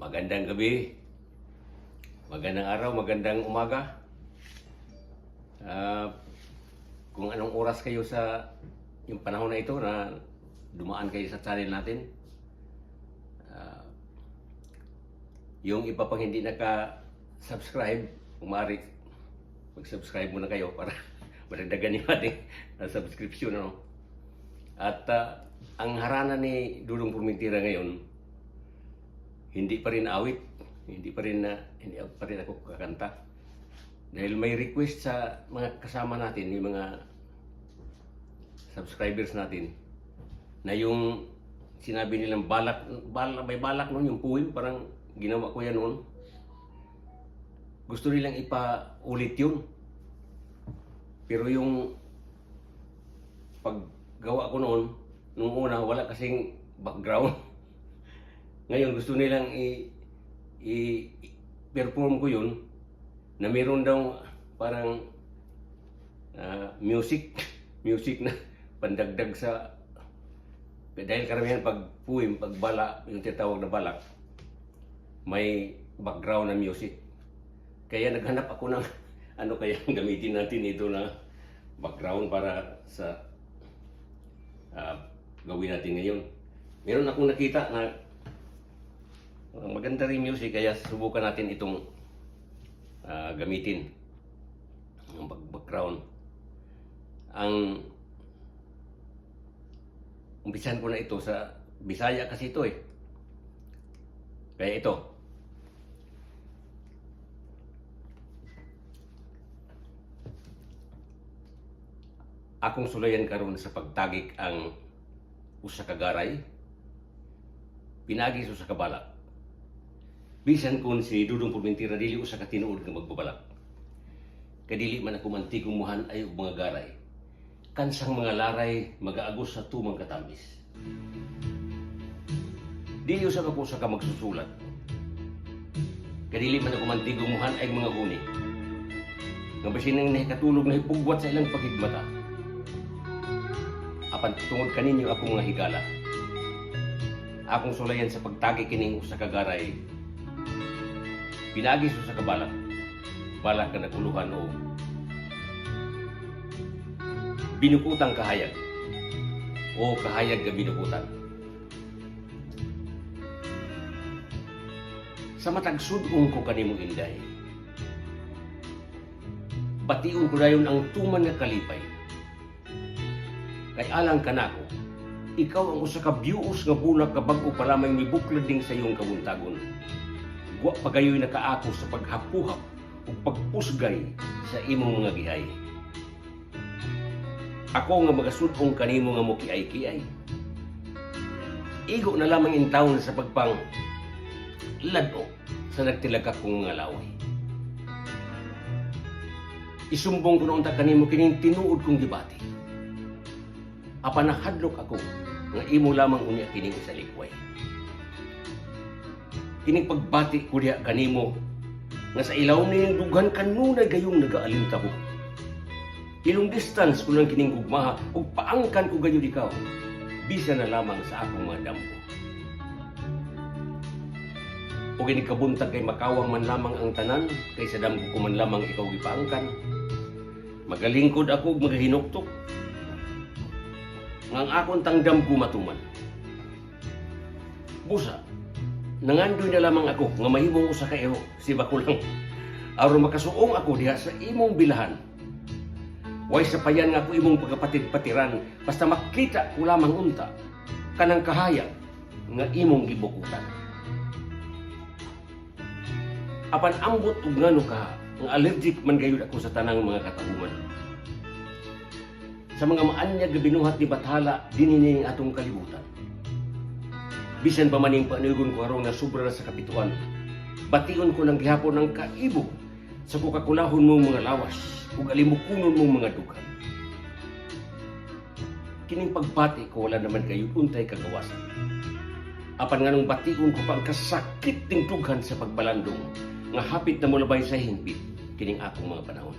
Magandang gabi, magandang araw, magandang umaga. Kung anong oras kayo sa yung panahon na ito na dumaan kayo sa channel natin. Yung iba pang hindi naka-subscribe, kung maaari, mag-subscribe muna kayo para madagdagan yung ating subscription. Ano? At ang harana ni Dudong Purmentira ngayon, hindi pa rin awit, hindi pa rin ako kakanta. Dahil may request sa mga kasama natin, yung mga subscribers natin, na yung sinabi nilang balak, balak may balak noon, yung poem, parang ginawa ko yan noon. Gusto nilang ipaulit yun. Pero yung paggawa ko noon, nung una, wala kasing background. Ngayon, gusto nilang i-perform ko yun na meron daw parang music, music na pandagdag sa, dahil karamihan pag poem, pag bala, yung tinatawag na balak, may background na music. Kaya naghanap ako ng ano kaya ang gamitin natin ito na background para sa gawin natin ngayon. Meron akong nakita na maganda rin music, kaya subukan natin itong gamitin ang background. Ang umpisahan ko na ito sa Bisaya kasi ito eh. Kaya ito. Akong sulayan karon sa pagtagik ang usa ka garay pinagi sa usa ka balak. Bisan kun si Dudong Purmentira dili usa ka tinuod nga magbabalak. Kadili man ako mantigong muhan ay og mga garay. Kansang mga laray magaagos sa tumang katamis. Dili usab ako usa ka magsusulat. Kadili man ako mantigong muhan ay mga guni. Nga basin ang nahikatulog na hipugwat sa ilang paghigmata. Apan tungod kaninyo akong mga higala. Akong sulayan sa pagtagi kining usa ka garay. Pinagi sa usa ka balak. Balak ka naguluhan o binukutang kahayag o kahayag nga binukutan. Sa matag sud-ong ko kanimo, Inday, bation ko dayon ang tuman nga kalipay. Kay alang kanako, ikaw ang usa ka biuos nga bulak nga bag-o pa lamang mibuklod ding sa iyong kabuntagon. Wa pa gayoy nakaako sa paghapuhap ug pagpusgay sa imong mga gihay. Ako nga magasud-ong kanimo nga mokiay-kiay. Igo na lamang intawon sa pagpang lad-o sa nagtilagak kong mga laway. Isumbong ko noon ta kanimo kining tinuod kong gibati. Apan nahadlok ako nga imo lamang unya kining isalikway. Kining pagbati ko diha kanimo nga sa ilawom nining dughan kanunay gayong nagaalintabo. Ilong distance ko lang kining gugmaha ug paangkan ko gayud ikaw bisan na lamang sa akong mga damgo. O kining kabuntag kay makawang man lamang ang tanan kay sa damgo ko man lamang ikaw gipaangkan. Magalingkod ako ug magahinuktok nga ang akong tangdam ko matuman. Busa, nangandoy na lamang ako nga mahimong usa ka iho, si Bakulang. Aron makasuong ako diha sa imong bilahan. Way sapayan nga ako imong pagkapatid-patiran, basta makita ko lamang unta kanang kahayag nga imong gibukutan. Apan ambot og ngano ka nga allergic man gayud ako sa tanang mga katahuman. Sa mga maanyag nga binuhat ni Bathala dinhi ning atong kalibutan. Bisan pa man ning panugon ko aron nga sobra na sa kapituan, bation ko lang gihapon ang kaibog sa kukakulahon mong mga lawas ug alimukunon mong mga dughan. Kining pagbati ko wala naman kayo untay kagawasan. Apan nganong bation ko pa ang kasakit ting dughan sa pagbalandong nga hapit na molabay sa hingpit kining akong mga panahon.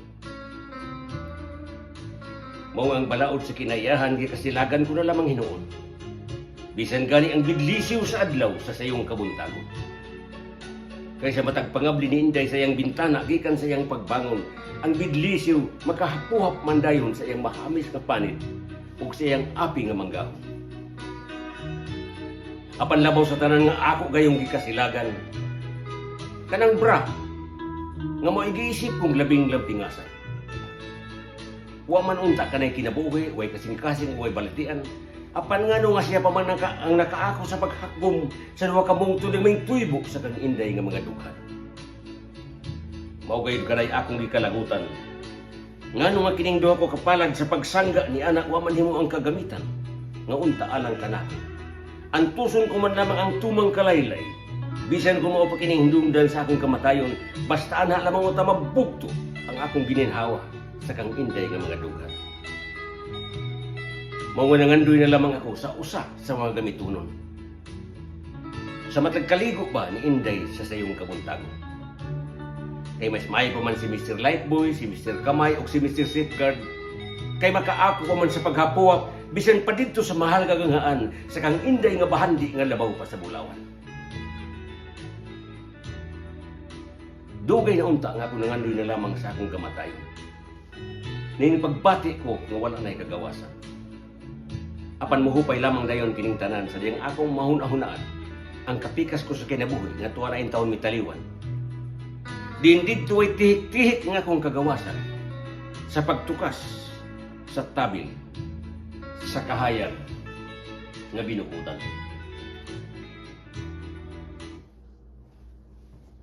Mao ang balaod sa kinaiyahan gikasilagan ko na lamang hinuon. Bisan gani ang bidlisiw sa adlaw sa sayong kabuntagon. Kay sa matag pangabli ni Inday sa iyang bintana gikan sa iyang pagbangon, ang bidlisiw makahapuhap man dayon sa iyang mahamis nga panit ug sa iyang api nga manggahom. Apan labaw sa tanan nga ako gayong gikasilagan, kanang bra nga mao giisip kong labing lampingasan. Wa man unta kanay kinabuhi, way kasing-kasing, way balatian. Apan ngano nga siya pa man ang nakaako sa paghakgom sa duha ka mungtod ng may tuybo sa kang Inday nga mga dughan. Mao gayud kanay akong gikalagutan. Ngano nga kining duha ko kapalag sa pagsangga ni ana wa man himo ang kagamitan nga unta alang kanako. Antuson ko man lamang ang tumang kalaylay. Bisan kung mao pa kining hindumdan sa akong kamatayon, basta ana lamang unta mabugto ang akong gininhawa sa kang Inday nga mga dughan. Mao nga nangandoy na lamang ako sa usa sa mga gamitunon. Sa matag kaligo ba ni Inday sa sayong kabuntagon? Kay mas maayo pa man si Mr. Lightboy, si Mr. Kamay o si Mr. Safeguard. Kay makaako pa man sa paghapuwak bisan pa didto sa mahal gaganghaan sa kang Inday nga bahandi nga labaw pa sa bulawan. Dugay na unta nga ako nangandoy na lamang sa akong kamatayon. Ning pagbati ko nga wala na'y kagawasan. Apan muhupay lamang dayon kining tanan sa diyang akong mahuna-hunaan ang kapikas ko sa kinabuhi nga tuwa na taon mitaliwan. Diin didto ay tihik-tihik nga akong kagawasan sa pagtukas sa tabil sa kahayag nga binukutan.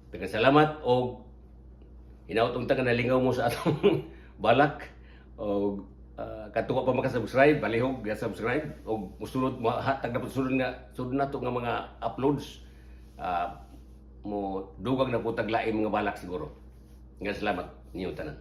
Daghang salamat og hinaot unta nga nalingaw mo sa atong balak og katuwa pa maka-subscribe, balihog ga subscribe og musunod mo hatag na po sunod nga sunod nato nga mga uploads, mo dugag na po taglain mga balak siguro. Nga salamat niyo tanan.